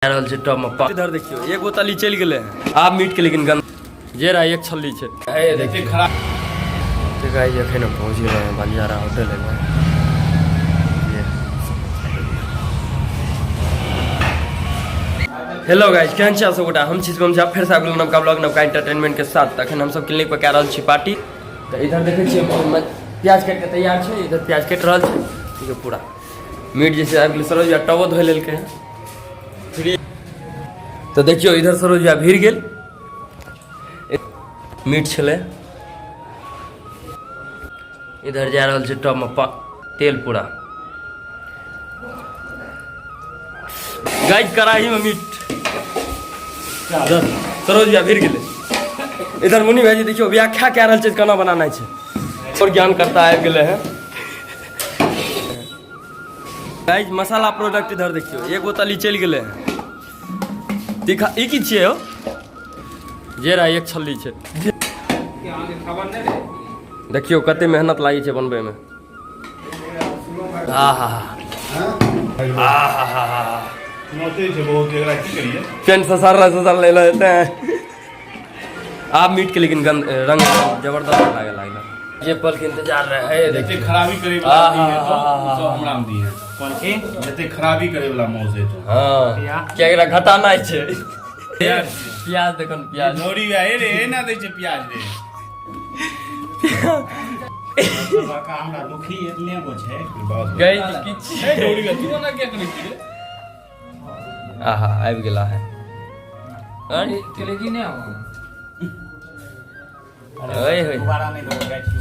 रहल छै टब में। इधर देखियो, एक बोतल ई चलि गेलै। आब मीट के लेकिन गंध जे रहा, एक छल्ली छै। ए देखियो खराब। तो गाइस, अखन हम पहुँच गेलहुँ हैं बंजारा होटल में। हेलो गाइस, केहन छी सब गोटा? हम छी शिवम झा, फेर से आबि गेलहुँ नवका ब्लॉग, नवका एंटरटेनमेंट के साथ। तखन हम सब क्लिनिक पर कए रहल छी पार्टी। तऽ इधर देखै छियै, प्याज काटि के तैयार छै। इधर प्याज कटि रहल छै। ठीक है, पूरा मीट जे छै आबि गेलै। सरोज भैया टबो धोइ लेलकै हँ। तऽ देखियौ, इधर सरोज भैया भिड़ गेल। मीट छलै। इधर जा रहल छै टबमे तेल पूरा। गाइस, कड़ाही में मीट। इधर सरोज भैया भिड़ गेलै। इधर मुनि भाईजी देखियौ, व्याख्या कए रहल छै केना बनाना छै। और ज्ञानकर्ता आबि गेलै हँ। गाइस, मसाला प्रोडक्ट इधर देखियौ, एक बोतल ई चलि गेलै। तीखा ई की छियै हो? जे रहा, एक छल्ली छै। देखियौ, कते मेहनत लागै छै बनबैमे। आहा आहा, नोचै छै बहुत, एकरा की करिए? पेंट ससार ससार ले लेते हैं। आब मीट के लेकिन गंध रंग जबरदस्त लागे लागल, जे पल के इंतजार रहे है। जते खराबी करे वाला आदमी है तो उ सब हमरा में दी है। कोन की? जते खराबी करे वाला मौस है तो हाँ, क्या एकरा घटाना छै? प्याज देखन, प्याज। नौरी है रे, एना दै छै प्याज रे। काका, हमरा दुखी एतने गो छै। गई किछ। ए नौरी, तू ओना क्या करै छी रे? आहा, आबि गेला है। अरे तेलेगी नहि हो। ओए होए। दोबारा नहि देबो गाछी।